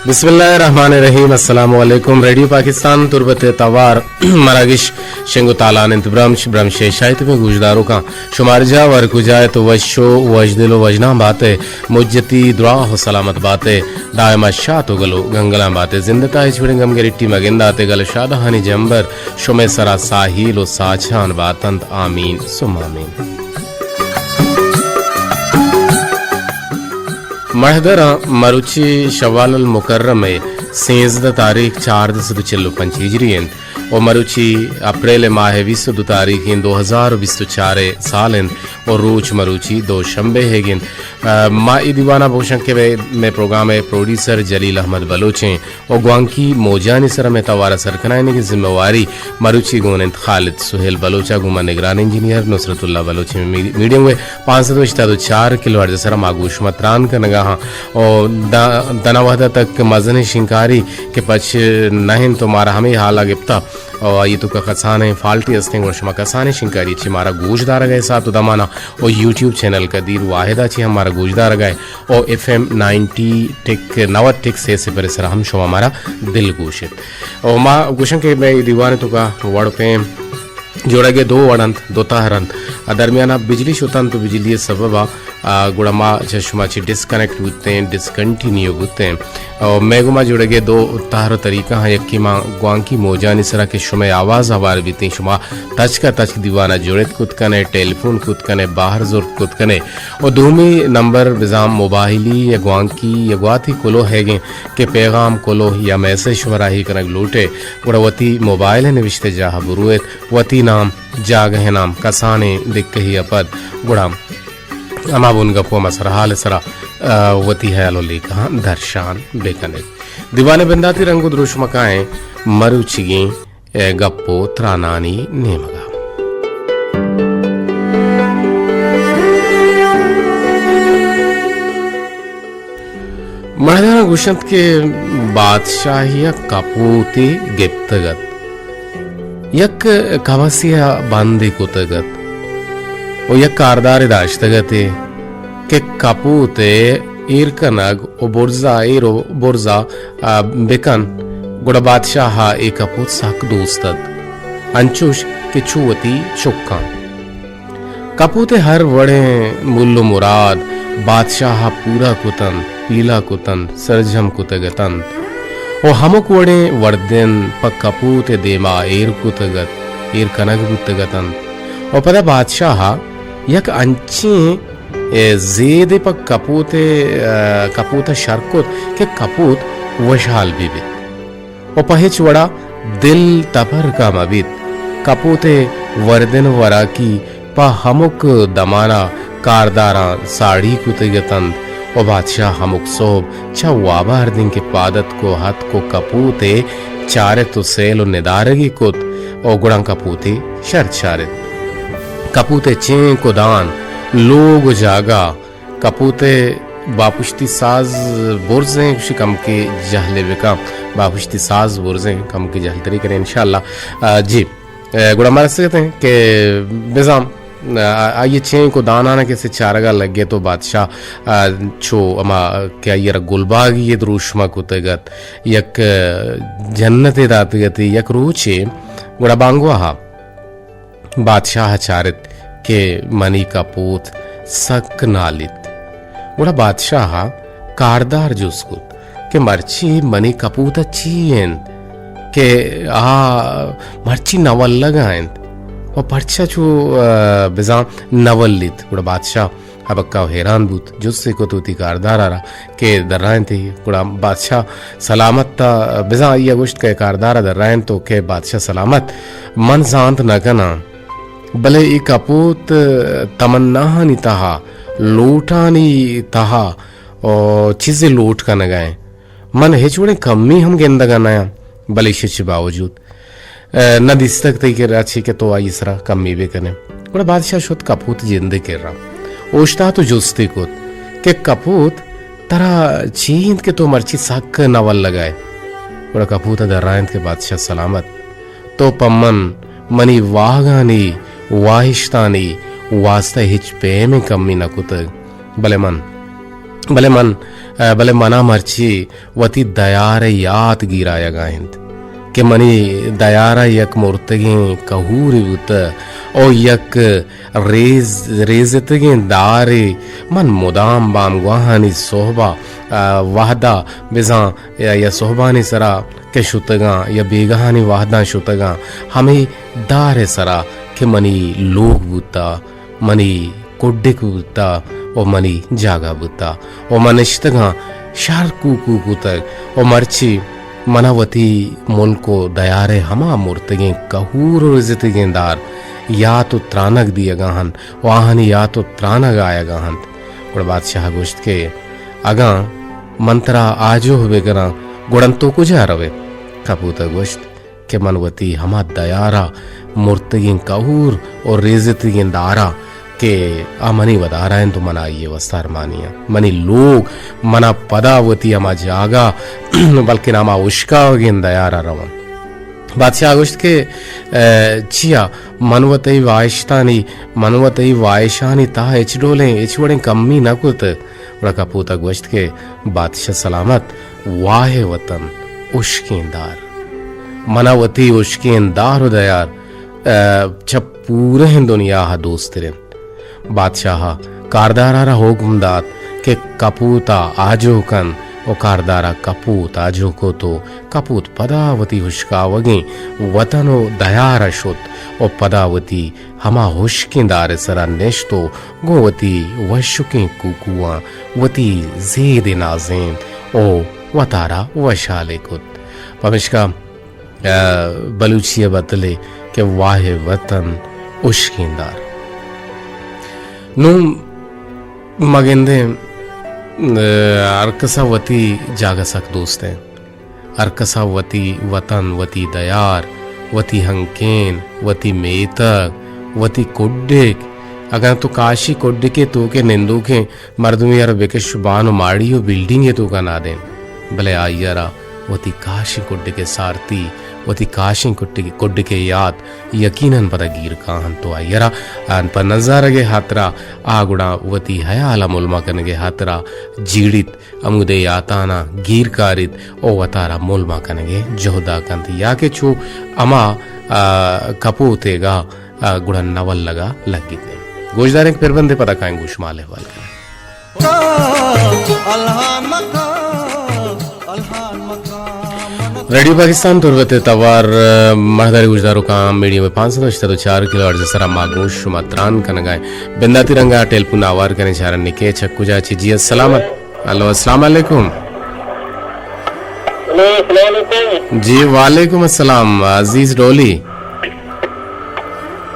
بسم اللہ الرحمن الرحیم۔ السلام علیکم۔ ریڈیو پاکستان تربت ءِ توار مراگش شنگ و تالان انت۔ برمش، برمش ءِ شاہی تپیں گوشداروکاں، شمار جا ور کجا ات و وش و وشدل و وژناں بات ئے، مجتی دراہ و سلامت بات ئے، دائما شات و گل و گنگلاں بات ئے۔ زندتا ہچ وڑیں گمگریٹی مگندات ئے، گل شادہانی جمبر شمئے سرا ساہیل و ساچان باتنت۔ آمین ثم آمین۔ مڑدراں، مروچی شوال المکرم ءِ سیزدہ تاریخ چاردہ سد و چل و پنچ ہجری انت و مروچی اپریل ءِ ماہ ءِ بیست و دو تاریخ انت، دو ہزار و بیست و چار ءِ سال انت و روچ مروچی دوشنبے ئیگ انت۔ آ، ما اے دیوان ءَ بگوشاں کہ مئے، مئے پروگرام ءِ پروڈیوسر جلیل احمد بلوچ انت۔ و گوانکی موجانی سرا مئے توار ءَ سر کنائینگ ءِ ذمہ واری مروچی گون انت خالد سہیل بلوچ ءَ، گوں ما نگران انجینئر نصرت اللہ بلوچ۔ می-، میڈیم ویو پانچ سد و ہشتاد و چار کلو ہرٹز ءِ سرا ما گوں شما تران کنگا ہاں۔ و دا-، دنا وہدا تک مزنیں شنکاری کہ پچ نہ انت و مارا ہمے حالا گپتا و آئی توکا کسانیں فالٹے ہستیں، گڑا شما کسانیں شنکاری چہ مارا گوش دارگا ءِ ساعت و دمانا و یوٹیوب چینل قدیر واحد ءَ چہ ہم مارا گوش دارگا ءِ۔ او ایف ایم نائنٹی ٹک نود ٹک سے سپر ءِ سرا ہم شما مارا دلگوش ات۔ او ما گوشاں کہ مئے دیوان ءِ توکا وڑ پیم جوڑگ ءِ دو وڑ انت، دو تہر انت۔ آ، درمیان ءَ بجلی شت انت و بجلی ءِ سبب ءَ، آ، گڑا ما چہ شما چہ ڈسکنیکٹ بوتیں، ڈسکنٹینیو بوتیں۔ او مئے گوما جوڑگ ءِ دو تہر و طریقہ ہاں، یکے ما گوانکی موجانی سرا کہ شمئے آواز ہوار بیتیں، شما تچک ءَ تچک دیوان ءَ جڑت کت کن ئے، ٹیلیفون کت کن ئے، باہر زرت کت کن ئے۔ و دومی نمبر بزاں موبائلی یا گوانکی یا گواتی کلوہ ئیگیں کہ پیغام کلوہ یا میسج شما راہی کنگ لوٹ ئے، گڑا وتی موبائل ءِ نوشتہ جاہ ءَ برویت، وتی نام، جاگہ ءِ نام، کسانیں دکہی ءَ پد، گڑا ہما بنگپ و ہما سرحال ءِ سرا، آ، وتی ہیال و لیکہاں درشان بکن ات۔ دیوان ءِ بنداتی رنگ و دروشم ءَ کائیں مروچیگیں اے گپ و ترانانی نیمگا۔ مرداں گوشنت کہ بادشاہ یک کپوتے گپتگ ات، یک کبسے ءَ بندے کتگ ات و یک کاردارے داشتگ ات کہ کپوت ءِ ایر کنگ و برزا ایر و برزا، آ، بکن، گڑا بادشاہ ءَ اے کپوت سک دوست ات، انچوش کہ چو وتی چکاں۔ کپوت ءِ ہر وڑیں مول و مراد بادشاہ ءَ پورا کتنت، پیلہ کتنت، سرجم کتگ اتنت و ہمک وڑیں وردن پہ کپوت ءِ دیما ایر کتگ ات، ایر کنگ بوتگ اتنت و پدا بادشاہ ءَ یک انچیں اے زیدے پہ کپوت ءَ، کپوت ءَ شر کت کہ کپوت وشحال بہ بیت و پہ ہچ وڑا دل تپرکا مہ بیت۔ کپوت ءِ وردن وراکی پہ ہمک دمانا کارداراں ساڑی کتگ اتنت و بادشاہ ہمک سہب چہ وابا ہردینکہ پاد اتک و اتک و کپوت ءَ چارت و سیل و ندارگے کت و گڑاں کپوت ءِ شر چارت۔ کپوت ءِ چینک و دان، لوگ و جاگہ، کپوت ءِ باپشتی ساز برزیں، گوشی کمکے جہلے بکن، باپشتی ساز برزیں، کمکے جہلتری کنیں انشاءاللہ۔ آ، جی، آ، گڑا ما رسیتیں کہ بزاں، آ، آئی چینک و دانان کسے چارگا لگے تو بادشاہ، آ، چو ہما کہ آئی را گلباگی دروشمہ کتگ ات، یک، آ، جنتے داتگ ات، یک روچے گڑا بانگواہا بادشاہ ءَ چارت کہ منی کپوت سک نالیت۔ گڑا بادشاہ ءَ کاردار جست کت کہ مرچی منی کپوت ءَ چی انت کہ آ مرچی نولگ ءَ انت و پرچا چو، آ، بزاں نولیت۔ گڑا بادشاہ ہبکہ و حیران بوت، جستے کت وتی کاردار ءَ را کہ درائینت ئے۔ گڑا بادشاہ سلامت ءَ بزاں آئی ءَ گوشت کہ کاردار ءَ درائینت و کہ بادشاہ سلامت، من زانت نہ کناں، بلے اے کپوت تمناہانی تہا، لوٹانی تہا، او، چیزے لوٹ کنگ ءَ انت۔ من ہچ وڑیں کمی ہم گندگ ءَ نیاں، بلے ایشی چہ باوجود، اے، نہ دیستگ تئی کرا چی کہ تو آئی سرا کمی بہ کنے۔ گڑا بادشاہ شت کپوت جندے کرا، اوشتات و جستے کت کہ کپوت، ترا چی انت کہ تو مرچی سک نولگ ءَ ئے؟ گڑا کپوت ءَ درائینت کہ بادشاہ سلامت، تو پہ من منی واہگانی واہشتانی واسطہ ہچ پیمیں کمی نہ کتگ، بلے من بلے من، بلے منا مرچی وتی دیار ءِ یات گیر آیگا انت کہ منی دیار ءَ یک مرتگیں کہورے بوتہ او یک ریز، ریزتگیں دارے۔ من مدام بامگواہانی سہب ءَ، وہد ءَ بزاں یا، یا سہبانی سرا کہ شتگاں یا بیگہانی وہداں شتگاں، ہمے دار ءِ سرا کہ منی لوگ بوتہ، منی کڈک بوتہ و منی جاگہ بوتہ و من نشتگاں شر کوکو کتگ و مرچی منا وتی ملک و دیار ءِ ہما مرتگیں کہور و رزتگیں دار یات و ترانگ دیگا انت و آہانی یات و ترانگ آیگا انت۔ گڑا بادشاہ گوشت کہ اگاں من ترا آجوہ بکناں، گڑا تو کجا روئے؟ کپوت ءَ گوشت کہ من وتی ہما دیار ءَ مرتگیں کہور و ریزتگیں دار ءَ کہ آ منی ودار ءَ انت و من آئی ءِ واستا ارمانی آں۔ منی لوگ منا پدا وتی ہما جاگہ بلکن ہما ہشکاوگیں دیار ءَ رواں۔ بادشاہ گوشت کہ، اے، چیا من و تئی واہشتانی، من و تئی واہشانی تہا ہچ ڈولیں، ہچ وڑیں کمی نہ کت۔ گڑا کپوت ءَ گوشت کہ بادشاہ سلامت، واہ وطن، ہشکیں دار۔ منا وتی ہشکیں دار و دیار، اے، چہ پورہیں دنیا ءَ دوستر انت۔ بادشاہ ءَ کاردار ءَ را حکم دات کہ کپوت ءَ آجو کن و کاردار ءَ کپوت آجو کت و کپوت پدا وتی ہشکاوگیں وطن و دیار ءَ شت و پدا وتی ہما ہشکیں دار ءِ سرا نشت و گوں وتی وشکیں کوکواں وتی زید ءَ نازینت و وتارا وشحالے کت۔ پمیشکا، اے، بلوچی ءِ بتلے کہ واہ وطن ہشکیں دار۔ نوں ما گندیں، اے، ہر کسا وتی جاگہ سک دوست انت۔ ہر کسا وتی وطن، وتی دیار، وتی ہنکین، وتی میتگ، وتی کڈک۔ اگاں تو کاشی کڈکے توکے نندوکیں مردمے ءَ را بکش بان و ماڑی و بلڈنگے توکا نادین، بلے آئی ءَ را وتی کاشیں کڈکے سارتی، وتی کاشیں کڈکے، کڈکے یات یقیناً پدا گیر کاہنت و آئی ءَ را آن پہ نزارگ ءِ ہاترا آ گڑا وتی حیال ءَ ملما کنگ ءِ ہاترا جیڑیت۔ ہمودے یاتاناں گیر کاریت و وتارا ملما کنگ ءِ جہدا کنت، یا کہ چو ہما، آ، کپوتیگا، آ، گڑا نولگا لگیت۔ گوشداریں کہ پربندے پدا کائیں گوش مال احوال کنیں۔ ریڈیو پاکستان تربت ءِ توار، آ، مہداری گوشداروکاں میڈیم پانچ سد ہشتاد و چار کلو ہرٹز ءِ سرا ما گوش شما تران کنگا ایں۔ بنداتی رنگا ٹیلیفون آوار کنیں چارن نکے چک کجا چی۔ جی السلام۔ ہلو، السلام علیکم۔ ہلو، السلام علیکم۔ جی، وعلیکم السلام، عزیز ڈولی۔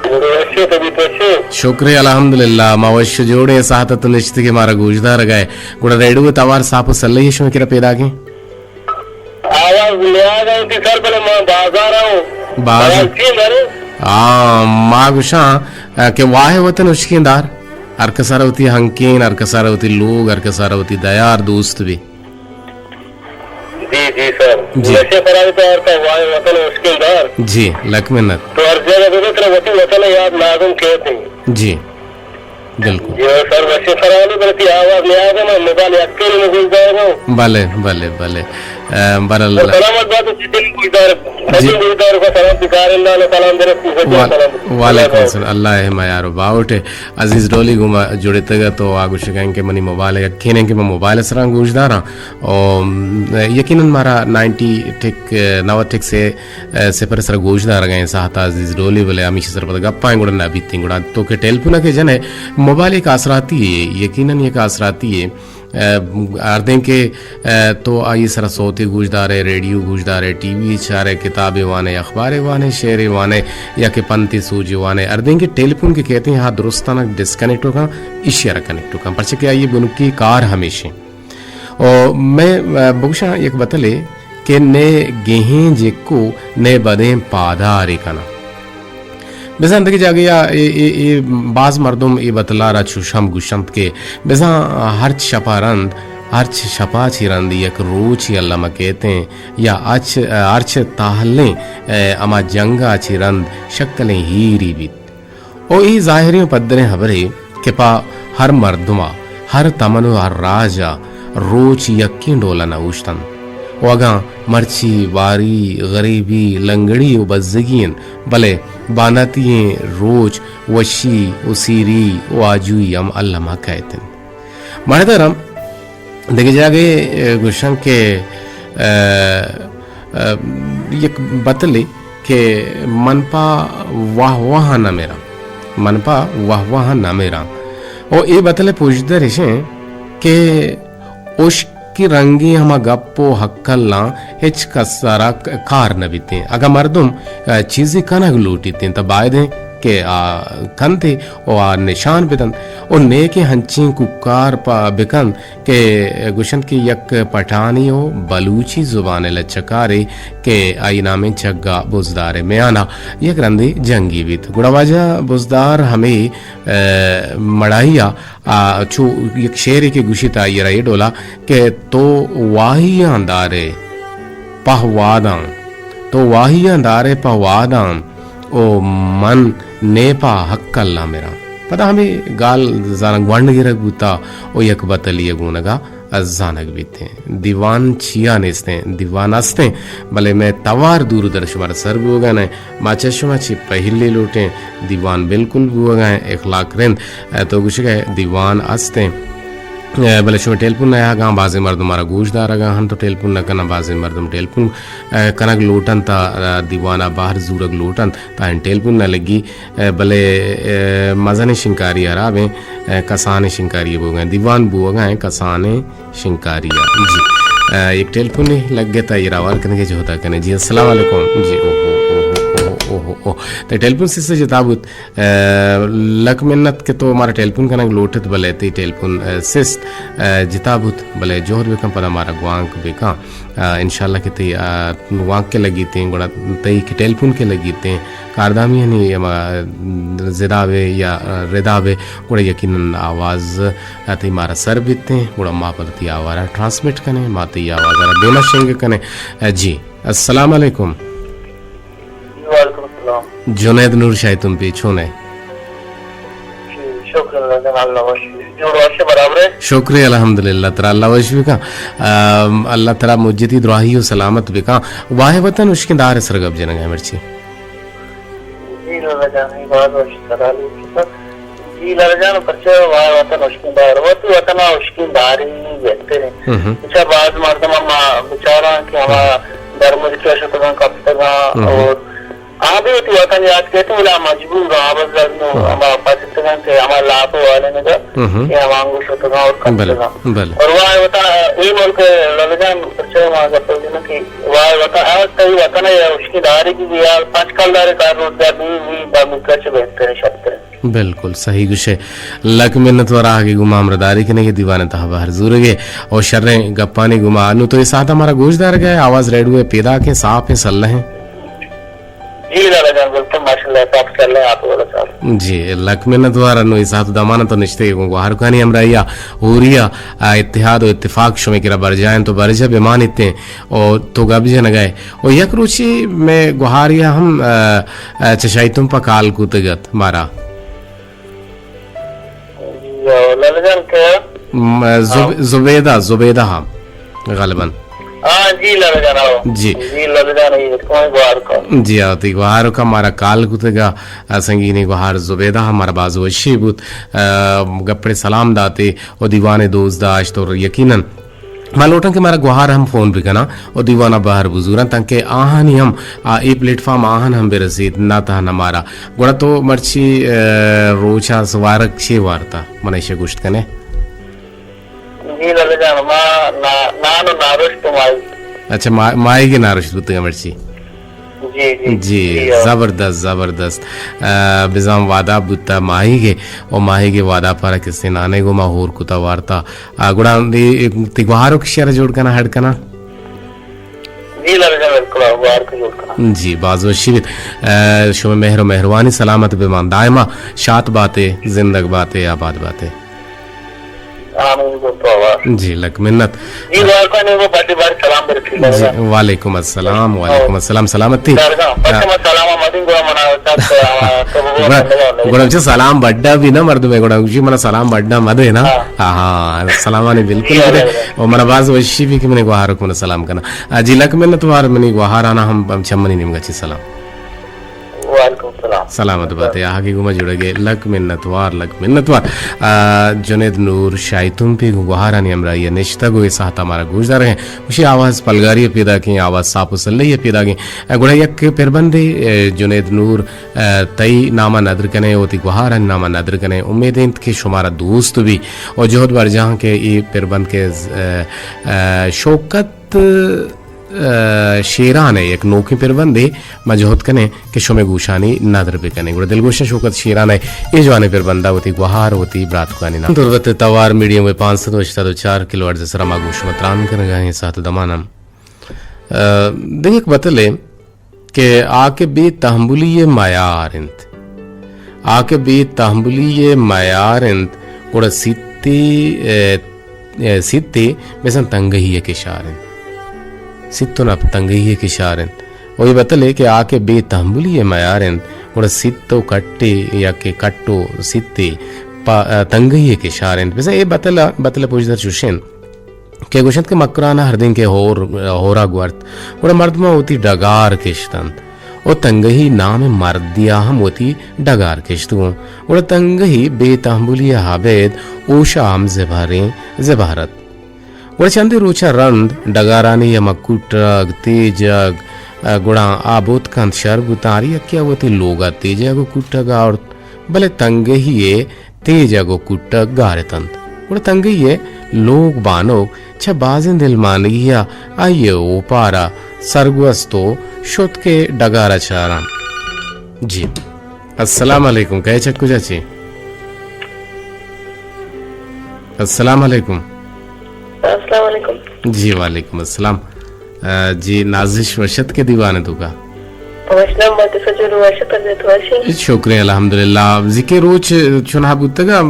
جوڑ ئے، وش ئے، طبیعت وش ئے؟ شکر ئے، الحمدللہ، ما وش جوڑ ئے، ساعت تو نشتگے مارا گوشدارگا ئے۔ گڑا ریڈیو توار صاف و سلہی شما کرا پیداکیں؟ آواز نیاگ ءَ انت سر، بلے ما بازار ءَ اوں۔ باز-، آواز چی مرے؟ آ، ما گوشاں، آ، کہ واہ وطن ہشکیں دار۔ ہر کس ءَ را وتی ہنکین، ہر کس ءَ را وتی لوگ، ہر کس ءَ را وتی دیار دوست بی۔ جی، جی سر۔ جی۔ نشے خرابی تو ہر کا واہ وطن ہشکیں دار۔ جی، لک منت۔ تو ہر جگہ بہ بے ترا وتی وطن یاد لازم کیت۔ جی۔ بالکل۔ جی سر، وشیں سلامے، بلے تئی آواز نیاگ ءَ، من موبائل یکے نوں گوشدارگ ءَ۔ بلے، بلے، بلے۔ اے، بر اللہ۔ سلامت بات، سجن گوشدار، سجن گوشدار کو سلام، تئی کارندہ نوں سلام برسیت، سلام۔ وعلیکم السلام۔ اللہ ءِ میار و باہوٹ ئے۔ عزیز ڈولی گوں ما جڑتگ ات و آ گوشگ ءَ انت کہ منی موبائل یکے نیں کہ من موبائل ءِ سرا گوشداراں۔ او، یقیناً مارا نائنٹی ٹک، نود ٹک سے اے، سپر ءِ سرا گوشدارگ ءَ ایں ساعت ءَ عزیز ڈولی، بلے ہمیشی سرا پدا گپاں گڑا نہ بیتیں۔ گڑا تو کہ ٹیلیفون ءَ کہ جن ئے، موبائل یک آسراتی یے، یقیناً یک آسراتی یے۔ اے، ہردیں کہ، اے، تو آئی سرا سوتے گوشدار ئے، ریڈیو گوشدار ئے، ٹی وی چار ئے، کتابے وان ئے، اخبارے وان ئے، شعرے وان ئے یا کہ پنتے سوجے وان ئے، ہردیں کہ ٹیلیفون کہ کئیت ہا درستانا ڈسکنیکٹ کن، ایشی ءَ را کنیکٹ کن، پرچہ کہ آئی بنکی کار ہمیش ایں۔ او مئے، اے، بگوشاں یک بتلے کہ نئے گہیں جکو نئے بدیں پادارے کناں۔ بزاں دگہ جاگہے ءَ اے، اے، اے باز مردم اے بتل ءَ را چوش ہم گوشنت کہ بزاں ہرچ شپ ءَ رند، ہرچ شپ ءَ چہ رند یک روچے الم ءَ کیت ایں یا ہرچ، ہرچ تاہلیں، اے، ہما جنگ ءَ چہ رند شکلیں ہیرے بیت۔ او اے ظاہریں و پدریں ہبرے کہ پہ ہر مردم ءَ، ہر تمن و ہر راج ءَ روچ یکیں ڈول ءَ نہ اوشتنت۔ و اگاں مرچی واری، غریبی، لنگڑی و بزگی انت، بلے باناتی ئیں روچ وشی و سیری و آجوئی ہم الما کئیت انت۔ ماہدار ہم دگہ جاگہے، ء، گوشن کہ، ء، ء، یک بتلے کہ من پہ واہ واہ نہ مراں، من پہ واہ واہ نہ مراں۔ و اے بتل ءِ پژدر اش انت کہ اشکی رنگیں ہما گپ و ہکلاں ہچ کس ءَ را ک-، کار نہ بیتیں۔ اگاں مردم، ء، چیزے کنگ لوٹیتیں تہ باید انت کہ آ کنت و آ نشان بدنت و نیکہ انچیں کوکار پہ بکنت کہ گوشنت کہ یک پٹھانی و بلوچی زبان ءِ لچہ کارے کہ آئی نام انت چگا بزدار ءِ میان ءَ یک رندے جنگے بیت۔ گڑا واجہ بزدار ہمے، ء، مڑائی ءَ، آ، چو یک شعرے کہ گوشیت آئی ءَ را اے ڈولا کہ تو واہیاں دارے پہ واداں، تو واہیاں دارے پہ واداں، او من نیپا ہکل ءَ مراں۔ پدا ہمے گال زانگ گونڈ گرگ بوتا و یک بتلی ءِ گونگا زانگ بیتیں۔ دیوان چیا نیستیں؟ دیوان استیں، بلے مئے توار دور در شمارا سر بوگا نہ۔ ما چہ شما چی پہلی لوٹیں؟ دیوان بالکل بوگا ہیں، اخلاق رند۔ ء، تو گوشگا دیوان استیں۔ ء، بلے شما ٹیلیفون نہ یاگاں، بازیں مردم مارا گوش دارگا ہن تو ٹیلیفون نہ کناں، بازیں مردم ٹیلیفون، ء، کنگ لوٹنت، ء، دیوانا بہر زورگ لوٹنت۔ تاں ٹیلیفون نہ لگی، ء، بلے، ء، مزنیں شنکاری ہرابیں، ء، کسانیں شنکاری بوگا ہیں۔ دیوان بوگا ہیں کسانیں شنکاری ءَ۔ جی۔ ء، یک ٹیلیفونے لگت ءَ، اے را ہوار کنگے جہد ءَ کنے۔ جی، السلام علیکم۔ جی، اوہو، اوہو، اوہو، اوہو، اوہو۔ تئی ٹیلیفون سسٹ جتا بوت۔ ء، لک منت کہ تو مارا ٹیلیفون کنگ لوٹت، بلے تئی ٹیلیفون، ء، سسٹ، ء، جتا بوت، بلے جہد بکن پدا مارا گوانک بکن۔ ء، انشاءاللہ کہ تئی، ء، وانک کہ لگیتیں، گڑا تئی کہ ٹیلیفون کہ لگیتیں، کاردامیانی ہما زدابے یا ردابے، گڑا یقیناً آواز تئی مارا سر بیتیں، گڑا ما پدا تئی آوارا ٹرانسمٹ کنیں، ما تئی آوازا را دیما شنگ کنیں۔ ء، جی، السلام علیکم۔ جی، وعلیکم السلام۔ جنید نور شاہی تمپی، چون ئے؟ جی، شکر اللہ جان، اللہ وش۔ جوڑ وش برابر ئے؟ شکر الحمدللہ، ترا اللہ وش بکن۔ ام، اللہ ترا مجتی دراہی و سلامت بکن۔ واہ وطن اشکیں دار سر گپ جنگ ءَ مرچی۔ جی لالا جان، اے باز وش سوالی کتگ۔ جی لالا جان، پرچہ واہ وطن اشکیں دار، وتی وطن ءَ اشکیں داری بہتر انت۔ ہم۔ پرچہ باز مردم ہما بچاراں کہ ہما ہم۔ در ملک ءَ شتگاں کپتگاں ہم۔ اور آ بھی وتی وطن یاد کیت، بلے آ مجبور آں، آ بس در نو ہم۔ ہما پچتگاں کہ ہما لاپ والینگا ہم۔ کہ ہما انگو شتگاں اور بلے، کپتگاں۔ بلے۔ اور واہ وطن اے ملک لالا جان، پرچہ ما گپ جناں کہ واہ وطن، آ تئی وطن ءَ اشکیں داری بھی یا پنچ کلدارے کار روزگار بھی، بھی با ملک ءَ چہ بہتر انت، شرتر انت۔ بالکل صحیح گوشے۔ لک منت وراہگے گوما ہمراہداری کنگے، دیوان ءِ تہا بہر زورگے او شریں گپانی گوما۔ انو تو اے ساعت ءَ مارا گوش دارگے، آواز ریڈیو ءِ پیداکیں، صاف ایں، سلہ ایں۔ جی لالا جان، بالکل ماشاءاللہ، صاف سلہ ایں، آپ وڑا صاف۔ جی، لک منت وار۔ انو اے ساعت ءُ دمان ءَ تو نشتے گوں گوہارکانی ہمراہی ءَ، ہوری ءَ، آ، اتحاد و اتفاق شمے کرا برجاہ انت، تو برجاہ بمانیت ایں او تو گپ جنگا ئے۔ و یک روچے مئے گوہارے ءَ ہم، آ، آ، چہ شاہی تمپ ءَ کال کتگ ات مارا۔ جی، لالا جان کئے؟ م، زب-، ہاں۔ زبیدہ، زبیدہ ہاں، غالباً۔ ہاں، جی لالا جان، ہاں۔ جی۔ جی لالا جان، اے اتکاں گوہار کا۔ جی ہاں، تئی گوہار کا مارا کال کتگ ءَ، آ، سنگینیں گوہار زبیدہ ہاں، مارا باز وشی بوت۔ آ، گپڑے سلام داتے و دیوان ءِ دوست داشت اور یقیناً ما لوٹاں کہ مارا گوہار ہم فون بکناں و دیوان ءَ بہر بزوراں، تانکہ آہانی ہم، آ، اے پلیٹ فارم آہان ہم برسیت، نہ تہنا مارا۔ گڑا تو مرچی، آ، روچ ءَ سوارگ چے وارتا؟ من ایشی گوشت کنے۔ جی لالا جان، ما نا-، نان و نارشت و ماہی۔ اچھا، ما-، ماہیگے نارشت بوتگا مرچی۔ جی، جی، جی، جی، ہاں۔ زبردست، زبردست۔ آ، بزاں وعدہ بوتا ماہیگے، و ماہیگے وعدہ پارا کسے نانے گوما ہور کتا وارتا۔ آ، گڑا اے، تئی گوہارک شعر جوڑ کنا، ہڈ کنا؟ جی لالا جان، بالکل، گوہارک جوڑ کنا۔ جی، باز وشی بیت۔ آ، شما مہر و مہروانی سلامت بمان۔ دائما شات باتے، زندگ باتے، آباد باتے۔ آمین گوں تو آواز۔ جی، لک منت۔ جی، گوہارکانی گوں بڑی بار سلام برسی۔ جی، وعلیکم السلام، وعلیکم السلام، سلامتی۔ درگاہ، بس ہاں۔ ما سلام آمدین گڑا منا چک، آ، تو بگو گڑا، بندگا ہوندگا۔ گڑا چہ سلام بڈا بھی نہ مردمے، گڑا گوشی منا سلام بڈا مدے نا۔ ہاں۔ ہاں، ہاں، سلامانی بالکل جی، مدے۔ جی، جی۔ او منا باز وشی بھی کہ منی گوہار کو منا سلام کنا۔ آ، جی، لک منت وار منی گوہارانا ہم، ہم چمنی نیمگا چی سلام۔ وعلیکم السلام۔ سلامت باتے، آہگی گوما جڑگے، لک منتوار، لک منتوار۔ آ، جنید نور شاہی تمپی گوں گوہارانی ہمراہی ء نشتگ و اے ساعت ء مارا گوش دارگ ء۔ وشی آواز پلگاری ء پیداکیں، آواز ساپ و سلہی ء پیداکیں۔ آ، گڑا یک پربندے، اے، جنید نور، آ، تئی نام ء ندر کنے، وتی گوہارانی نام ء ندر کنے۔ امید انت کہ شمارا دوست بی و جہد برجاہ کہ اے پربند کے ز-، آ، آ، شوکت ء شیران ء یک نوکیں پربندے ما جہد کنیں کہ شمئے گوشانی ندر بکنیں۔ گڑا دلگوش شوکت شیران ء اے جوانیں پربندا وتی گوہار، وتی براتکانی نام۔ تربت توار میڈیم ویو پانچ سد و ہشتاد و چار کلو ہرٹز ء سرا ما گوں شما تران کنگا ایں ساعت ء دمانم۔ ء دگہ یک بتلے کہ آ کہ بے تحملی ء میار انت۔ آ کہ بے تحملی ء میار انت، گڑا سیتے، ء، ء، سیتے بزاں تنگہی ء کشار انت۔ سیت و نپ تنگہی ء کشار انت۔ و اے بتلے کہ آ کہ بے تحملی ء میار انت، گڑا سیت و کٹے یا کہ کٹ و سیتے پہ، ء، تنگہی ء کشار انت۔ بزاں اے بتل، بتل ء پژدر چوش انت۔ کہ گوشنت کہ مکران ء ہردیں کہ ہور، ہورا گورت، گڑا مردماں وتی ڈگار کشتنت و تنگہی نام مردیا ہم وتی ڈگار کشت گوں۔ گڑا تنگہی بے تحملی ء ابید اوشا ہم زبہریں زبہر ات۔ گڑا چندے روچا رند ڈگارانی ہما کوٹگ، تیجگ، گڑا آ بوت کنت شر بوتاں، ہر یکیا وتی لوگا تیجگ و کوٹگ آورت، بلے تنگہی ء تیجگ و کوٹگ گار اتنت۔ گڑا تنگئی ء لوگ بانک چہ بازیں دلمانگی ء آئی ء اوپار ء سرگوست و شت کہ ڈگار ء چاراں۔ جی۔ السلام علیکم، کئے چہ کجا چے؟ السلام علیکم۔ السلام علیکم۔ جی، وعلیکم السلام۔ ء، جی، نازش وش ات کہ دیوان ء توکا۔ وش نام بات، سجل وش ات، تو وش ئے؟ شکر الحمدللہ۔ زیکیں روچ چوناہا بوتگ ء،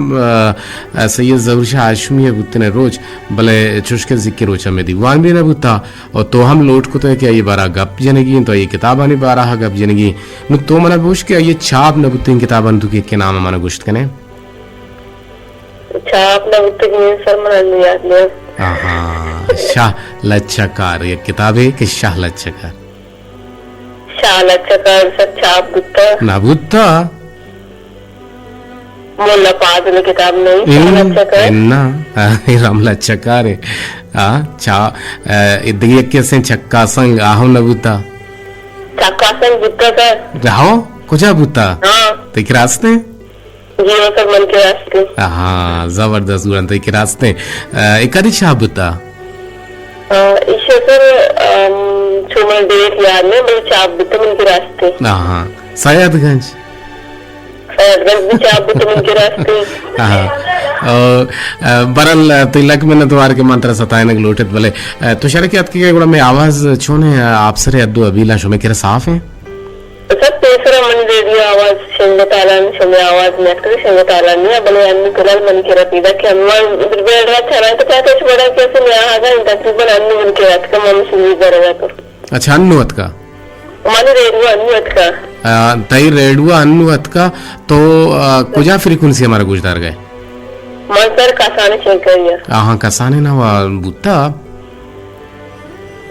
ء، سید ظہور شاہ ہاشمی ء بوتنے روچ، بلے چوش کہ زیکیں روچ ہمے دیوان بھی نہ بوتا، اور تو ہم لوٹ کتگ کہ آئی بارہ گپ جنگی انت، تو آئی کتابانی بارہ گپ جنگی۔ نو تو منا بوش کہ آئی چاپ نہ بوتیں کتابانی توکا کہ نام منا گوشت کنے؟ چاپ نہ بوتگیں سر، من انو یاد نیست۔ آہا، شاہ لچہ کار، یک کتابے کہ شاہ لچہ کار۔ شاہ لچہ کار سر چاپ بوتا؟ نہ بوتا۔ مولا فاضل کتاب نہیں، شاہ ان، لچہ کار۔ انا، آ، رام لچہ کار ہے۔ آ، چا، آ، دگہ یکے ہستیں چکاسنگ، آہم نہ بوتا؟ چکاسنگ بوتا سر۔ ہو، کجا بوتا؟ ہاں۔ تئی کرا است ہیں؟ جی ہاں سر، من کرا است ہیں۔ ہاں، زبردست، گڑا تئی کرا است ہیں۔ آ، اے کدی چاپ بوتا؟ آ، ایشی سر، ام، چو من ڈیٹ یاد نہیں، بلے چاپ بوتا من کرا است ہیں۔ ہاں، سید گنج۔ سید گنج بھی چاپ بوتا من کرا است ہیں۔ ہاں۔ او، آ، برحال، آ، تئی لک منت وار کہ من ترا ستائینگ لوٹت، بلے، آ، تو شرکے اتکے گڑا مئے آواز چون ہے، آ، آپسرے ادو ابیلا شمے کرا صاف ہیں؟ سر، پیسرا منی ریڈیو آواز شنگ تالان، شمے آواز نیاتکگ شنگ تالان نیا، بلے انی فی الحال منی کرا پیدا کہ انوان بیڑا چرا تو کہتے چھ بڑا کیسے نیا آگا، تقریباً انی منی کرا اتکا، من شنگی درگا تو۔ اچھا، انو اتکا؟ منی ریڈیو انو اتکا۔ آ، تئی ریڈیو انو اتکا، تو، آ، کجا فریکوئنسی ہمارا گوشدار گئے؟ من سر کسان شنگ کریے۔ آہاں، کسان نا وا بوتا۔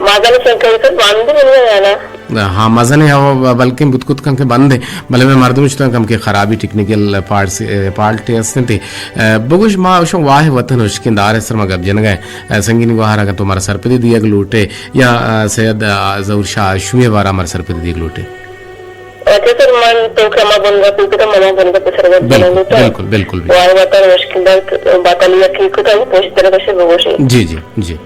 مزن شنگ کریے سر، بند منی یانا۔ ہاں، مزن ہے، ہوا بلکیں بوت کت کن کہ بند ہے، بلے مئے مردم شتن کم کہ خرابی ٹیکنیکل پارٹس، اے، پارٹ ہستن تے۔ اے، بگوش ما شو واہ وطن ہشکیں دار سر ما گپ جنگا ہے۔ اے، سنگین گوہار اگر تو ہمارا سرپدی دیگ لوٹے یا، اے، سید، اے، ظہور شاہ ہاشمی بارا ہمارا سرپدی دیگ لوٹے۔ اچھا سر، من تو کما بنگا پی کتا، مما بنگا پسر گپ بالکل، جنگا تو۔ بالکل، بالکل، بالکل۔ واہ وطن ہشکیں دار باتالی کی کتا، پوش طرح سے بگوشی۔ جی، جی، جی۔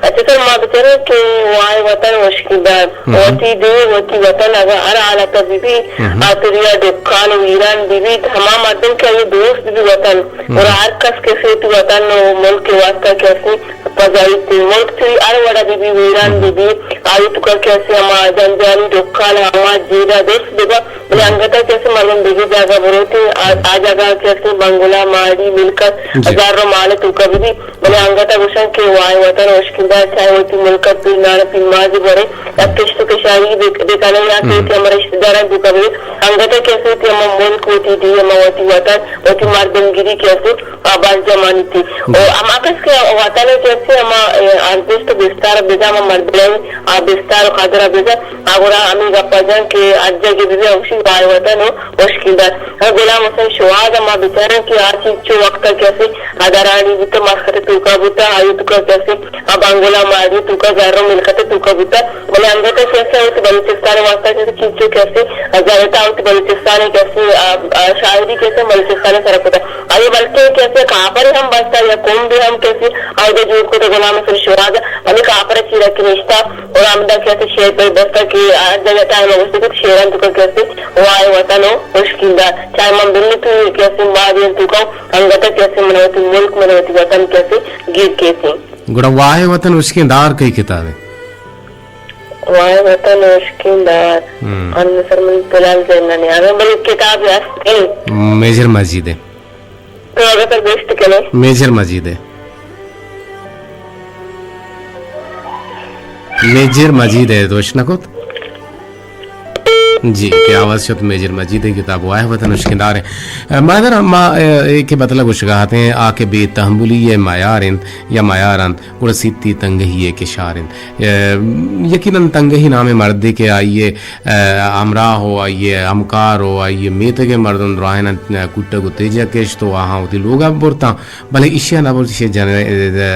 اچھا سر، ما بچارے کہ وائے وطن مشکل دار، ہم۔ وتی دین، وتی وطن اگاں ہر حالت بہ بی، ہم۔ آ تریا ڈکان و ویران بہ بیت، ہما مردم کہ آئی دوست بہ بی وطن، ہم۔ اور ہر کس کسی وتی وطن و ملک کے واسطہ کہ اسی پزائیت، ملک تری ہر وڑا بہ بی، ویران، ہم۔ بہ بی، آئی توکا کہ اسے ہما جنجالی ڈکال ہما جیڑہ درست ببا، بلے انگتا کہ اسے مردم دگہ جاگہ بروتے، آ، آ جاگہ کہ اسے بنگلہ، ماڑی، ملکت، جی۔ ہزار رو مال توکا ببی، بلے انگتا گوشن کہ وائے وطن اشکندار چاہے وتی ملکت پیر نانا پیر مازی برے، یک کشت و کشاری بک-، بکنے یا کہ وتی ہمارا رشتہ داران توکا ببی، انگتا کہ اسے وتی ہما ملک، وتی ڈیھ، ہما وتی وطن، وتی مردمگیری کہ اسے آ باز جمانی تی۔ و ہما کس کہ وطن ء کہ اسے ہما، اے، ارزشت و بستار بزاں ہما مردم آ بستار و قدر بزاں، آ گڑا ہمیں گپا جن کہ ہر جگہ بزاں اوشی وائے وطن و اشکندار۔ ہاں، غلام حسین شواد ہما بچارن کہ آ چیز چو وقت کہ اسے ادرانی بوتا، مسخت توکا بوتا، آئی توکا کہ اسے آ بنگلہ ماڑی توکا زر و ملکت توکا بوتا، بلے انگت کہ اسے وتی بلوچستان واسطہ کہ چیز چو کہ اسے زیادہ وتی بلوچستان کہ اسے، آ، آ، شاعری کہ اسے بلوچستان سر کتا۔ آئی بلکیں کہ اسے کافر ہم بستا یا قوم بھی ہم کہ اسے آئی دے جوڑ کتا غلام حسین شواد، ہمیں کافر چیرا کہ نشتا اور ہمدا کہ اسے شعر پر بستا کہ آ جگہ ٹائم گوشتے کہ شعران توکا کہ اسے وائے وطن و اشکندار۔ چاہے من بلے تو کہ اسے ماڑی توکا انگت کہ اسے منوتی ملک منوتی وطن کہ اسے گیر کیسی۔ گڑا واہ وطن اشکیں دار کئی کتابے؟ واہ وطن اشکیں دار۔ ہم۔ ان سر من فی الحال ذہن نہ آوے، بلے کتاب است۔ میجر مجید ہے۔ تو اگر سر گوشت کنے۔ میجر مجید ہے۔ میجر مجید ہے، دوش نہ کت؟ جی، کہ آواز شت میجر مجید ء کتاب واہ وطن اشکندار ء۔ مادر ما، اے، اے کہ بتلہ گوشگا اتیں، آ کہ بے تحملی ء میار انت یا میار انت، گڑا سیتی تنگہی ء کشار انت۔ اے، یقیناً تنگہی نامیں مردے کہ آئی ء، اے، ہمراہ و آئی ء ہمکار و آئی ء میتگ ء مردم دراہیناں کوٹگ و تیجگ کشت و آہاں وتی لوگا برتاں۔ بلے ایشی ء نہ بلکہ جن-،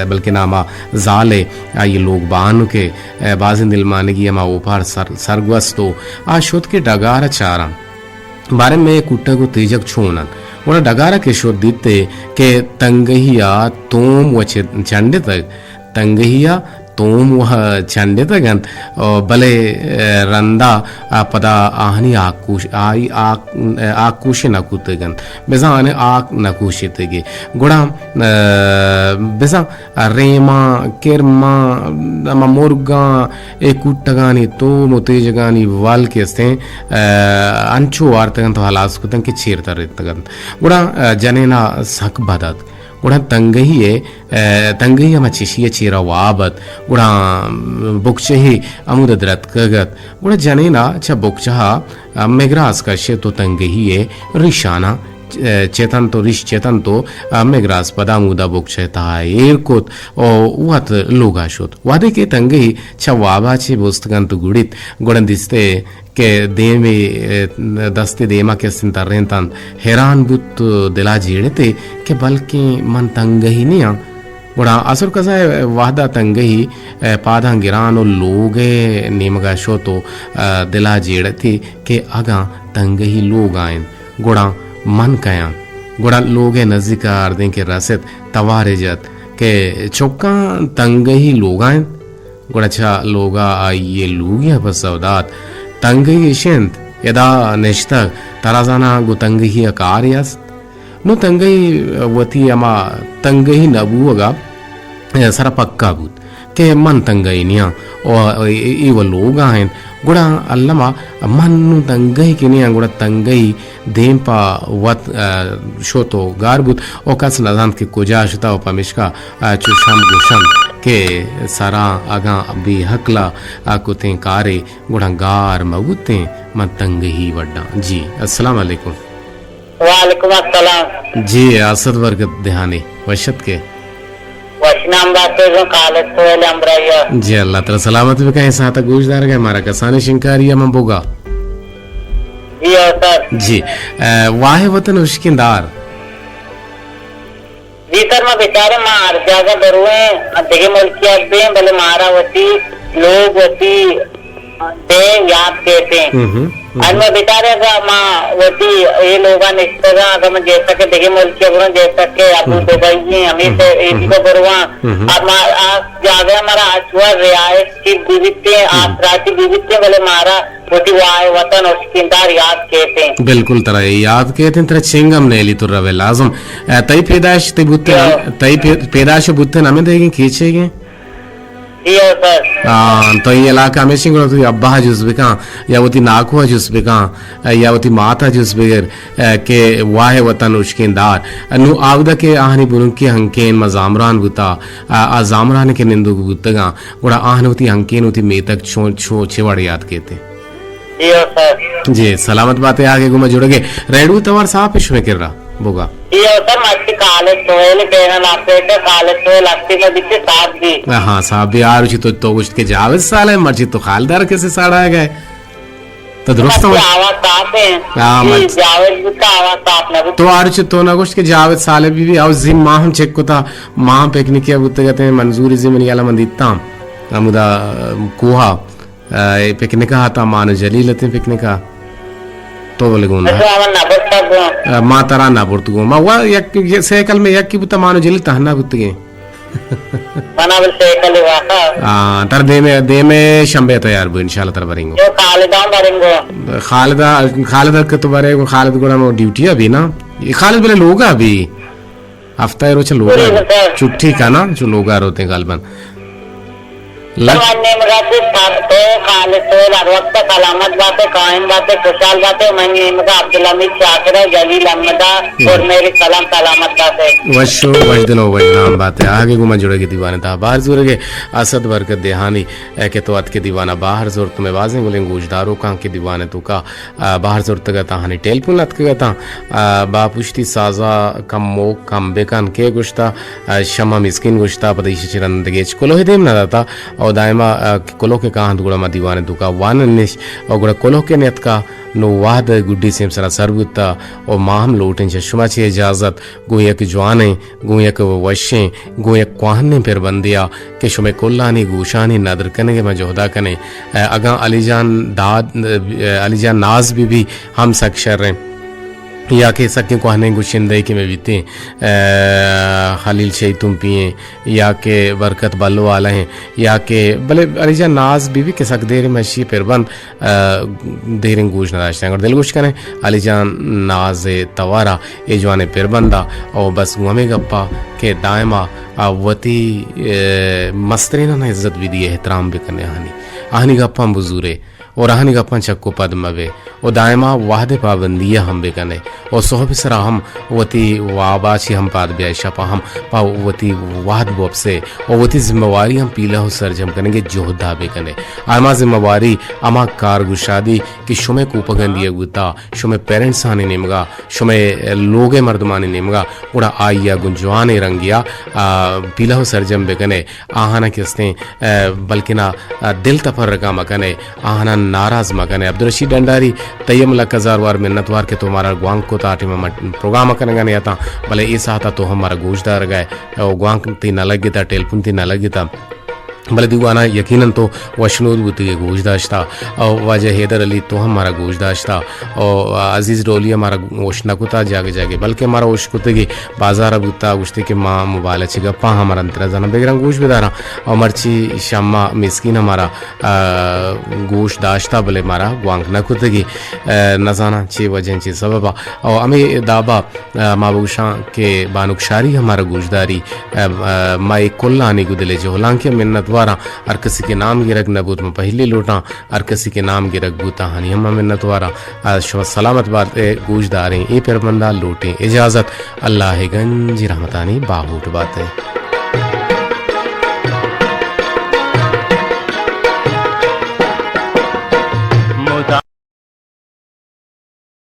بلکہ ناما زال ء آئی لوگ بانک ء بازیں دلمانگی ہما اوپار سر، سرگوست و آ شت کہ ڈگار ء چاراں۔ باریں مئے کوٹگ و تیجگ چون انت؟ گڑا ڈگار ء کہ شت دیت ء کہ تنگہی ء توم و چ-، چنڈتگ، تنگہی ء توم و چنڈتگ انت، بلے رندا پدا آہانی آکوش-، آئی آک-، آکوش نہ کتگ انت، بزاں آنے آک نہ کوشتگ۔ گڑا، ء، بزاں ریماں، کرماں، ہما مرگاں، اے کوٹگانی توم و تیجگانی ول کہ استیں، ء، انچو وارتگ انت و ہلاس کتگ انت کہ چیر ترتگ انت۔ گڑا، ء، جنینا سک بد ات۔ گڑا تنگہی ء، ء، تنگہی ہما چشی ء چیرا واب ات۔ گڑا بکچہے ہمود ء درتکگ ات۔ گڑا جنینا چہ بکچہ ء مگراس کشت و تنگہی ء ریشاناں چتنت و ریش چتنت و مگراس پدا ہمودا بکچہ ء تہا ایر کت و وت لوگا شت۔ وہدے کہ تنگہی چہ وابا چہ بستگنت و گڑیت، گڑا دیستے کہ دیمے، دستے دیما کسیں ترینتنت، حیران بوت و دلا جیڑتے کہ بلکیں من تنگہی نیاں۔ گڑا عصر قضا ء وہدا تنگہی، ء، پاداں گران و لوگ ء نیمگا شت و، ء، دلا جیڑتی کہ اگاں تنگہی لوگا انت، گڑا من کیاں؟ گڑا لوگ ء نزیکا ہردیں کہ رست، توارے جت کہ چکاں تنگہی لوگا انت۔ گڑا چہ لوگا آئی ء لوگی ء پسو دات، تنگہی اش انت، ادا نشتگ، ترا زاناں گوں تنگہی ء کارے است؟ نوں تنگہی وتی ہما تنگہی نہ بوہگ ء سرا پکا بوت کہ من تنگہی نیاں، او اے، اے و لوگا انت۔ گڑا الما من نوں تنگہی کہ نیاں، گڑا تنگہی دیم پہ وت، ء، شت و گار بوت و کس نزانت کہ کجا شتہ و پمیشکا، ء، چو شم گوشنت کہ سراں اگاں بے ہکلا، ء، کتیں کارے گڑا گار مہ بوتیں، من تنگہی وڈاں۔ جی، السلام علیکم۔ وعلیکم السلام۔ جی، اسد برکت دہانی، وش اتکے۔ وش نام بات بزن خالد سہیل امرایا۔ جی، اللہ تعالی سلامت بکن۔ اے ساعت گوش دارگا مارا کسانی شنکاری ہم بوگا۔ جی، او سر۔ جی، ء، واہ وطن اشکیں دار۔ جی سر، ما بچاریں ما ہر جاگہ برویں، دگہ ملکی ء بیں، بلے مارا وتی لوگ، وتی دے یاد کیتیں۔ ہم، ہم، ہم۔ ان ما بچاریں اگا ما وتی اے لوگا نشتگاں، اگا من جیسا کہ دگہ ملکی ء بروں، جیسا کہ ابو ہم۔ دبئی ہیں، ہمیں ہم، سے اے ہم۔ دیگا برواں۔ ہم۔ اب ما آ جاگہ مارا اچوا رہائش چیز بیتیں، ہم۔ آسراتی بیتیں، بلے مارا وتی وائے وطن اشکندار یاد کیتیں۔ بالکل ترا اے یاد کیتیں، ترا چنگ ہم نیلی تو روے لازم۔ ء، تئی پیدائش تئی بوتن، تئی پی-، پیدائش بوتن ہمیں دیگیں کیچے گے؟ جی ہاں سر۔ آ، تو اے علاقہ ہمیشی گڑا تو ابا جست بکن یا وتی ناکو جست بکن، آ، یا وتی ماتا جست بگر، آ، کہ واہ وطن اشکیں دار۔ آ، نو آودا کہ آہانی بنکی ہنکین ما زامران بوتا، آ، آ زامران کہ نندوک بوتگاں، گڑا آہن وتی ہنکین وتی میتگ چون، چو، چے وڑ یاد کیتے؟ جی ہاں سر۔ جی، سلامت باتے، آگے گوما جڑگے۔ ریڈو توار صاحب پیش میں کر رہا بوگا۔ جی ہاں سر، مرچی خالد سہیل کہنا لاتے تھے، خالد سہیل ہستی میں بیچے صاحب بھی۔ ہاں، صاحب بھی آ رچی تو، تو گوشت کہ جاوید سال ہے، مرچی تو خالدار کسے ساڑا گئے۔ تو درست مرچی ہو۔ آواز صاف ہے۔ ہاں، جی، مرچی۔ جاوید بھی کا آواز صاف نہ بھی۔ تو آ رچی تو نہ گوشت کہ جاوید سال بھی، بھی، او زی ماہ ہم چیک کو تھا، ماہ پکنک کیا بوتے گتے ہیں، منظور زی منی عالم دیتا ہم۔ ہمودا کوہا اے پکنک ءَ اتاں، مان و جلیل اتیں پکنک ءَ۔ تو بلے گون نہ۔ اچھا، من نہ برتا گون۔ اے، ما ترا نہ برت گون۔ ما وا یک، یک سائیکل میں یکی بوتا، مان و جلیل تہنا بوتگیں۔ منا بل سائیکل واقعا۔ ہاں، تر دیمے، دیمے شنبے تیار بو، انشاءاللہ تر بریں گو۔ جو خالداں بریں گو۔ خالدہ، خالدہ کہ تو برے گو، خالد گڑا مو ڈیوٹی ابھی نا۔ یہ خالد بلے لوگا ابھی۔ ہفتہ ءِ روچ لوگا۔ چھٹی کا نا، چو لوگا روتے غالباً۔ لگ- من نیمگا چہ سب تو خالص تو ہر وقت سلامت باتے، قائم باتے، خوشحال باتے۔ من نیمگا عبدالحمید شاکر ہے، جلیل احمد ہے، اور میری سلام سلامت باتے۔ وشو، وشدل و وشنام باتے۔ آگے گو من جڑے گے دیوانے تا بار زورے گے اسد برکت دیہانی، اے کہ تو اتکے دیوانا باہر زور تمہیں بازیں گلیں گوشدارو کان کے دیوانے تو کا آ، بہر زرتگ ات، آہانی ٹیلیفون اتکگ ات، آ، با پشتی سازا کم موک کم بکن، کے گوشتا، آ، شمع مسکین گوشتا، پدا ایشی چہ رند دگہ ہچ کلوہ دیم نہ داتا، او دائما، آ، کلوہ کہ کاہند گڑا ما دیوان توکا واننش، او گڑا کلوہ کہ نیتکا، نو وہد گڈی سیم سرا سر بوتا، او ما ہم لوٹیں چہ شما چہ اجازت، گوں یک جوانیں، گوں یک وشیں، گوں یک کوہنیں پربندے ءَ کہ شمئے کلانی گوشانی ندر کنگ ءَ ما جہدا کنیں۔ اگاں علی جان داد، علی جان ناز بہ بی ہم سک شریں، یا کہ سکیں کوہنیں گشندہے کہ مئے بیتیں، خلیل شہید تمپی ایں، یا کہ برکت بلو والا ایں، یا کہ بلے علی جان ناز بہ بی کہ سک دیر مشی پربند ءَ دیریں گوش نہ داشتیں۔ اگر دلگوش کنیں، علی جان ناز ءِ توارا اے جوانیں پربندا او بس گوں ہمے گپا کہ دائما آ وتی، ءَ، مستریناں عزت بدی، احترام بکنے آہانی، آہانی گپاں بزورے اور آہانی گپاں چک و پد مبے و دائما وہد پابندی ہم بکنے۔ و سہب سرا ہم وتی وابا چی ہم پاد بیائے، شپا ہم پہ وتی وہد بوپسے و وتی ذمہ واری ہم پیلہ و سرجم کنگے جہدا بکنے۔ ہما ذمہ واری، ہما کارگشادی کہ شمئے کوپگاں دیگ بوتا، شمئے پیرنٹسانی نیمگا، شمئے لوگئے مردمانی نیمگا، گڑا آئیا گوں جوانیں رنگیا، آ، پیلہ و سرجم بکنے۔ آہانا کہ استیں، آ، بلکنا، آ، دل تپرکا مکنے۔ آہاناں ناراض مہ کن ئے۔ عبدالرشید ڈنڈاری، تئی ہم لک ہزار وار منت وار کہ تو مارا گوانک کت، آ ٹائم ءَ ما پروگرام ءَ کنگ ءَ نہ اتاں، بلے اے ساعت ءَ تو ہم مارا گوش دارگ ءَ ئے، او گوانک تئی نہ لگتا، ٹیلیفون تئی نہ لگتا، بلے دیوان ءَ یقیناً تو وشنود بوتگ ئے، گوش داشتا۔ او واجہ حیدر علی تو ہم مارا گوش داشتا، او عزیز ڈولیا مارا وش نہ کتا جاگہ جاگہ، بلکہ مارا وش کتگ ئے، بازار ءَ بوتا، گوشتے کہ ما موبائل ءَ چہ گپاں، ہمارا انترا زاناں بگراں گوش بداراں۔ او مرچی شما مسکین ہمارا آ، گوش داشتا، بلے مارا گوانک نہ کتگی۔ آ، نزاناں چے وجہ چے سببا۔ او ہمے دابا، آ، ما بگوشاں کہ بانک شاری ہمارا گوش داری، آ، آ، ما اے کلانی گدلے جہلانکہ منت واراں۔ ہر کسی کے نام گرگ نہ بوت، ما پہلی لوٹاں، ہر کسی کے نام گرگ بوتا ہنی ہم منت واراں۔ آ، شما سلامت بات اے گوش داریں، اے پر بندہ لوٹیں اجازت۔ اللہ گنج رحمتانی باہوٹ بات اے۔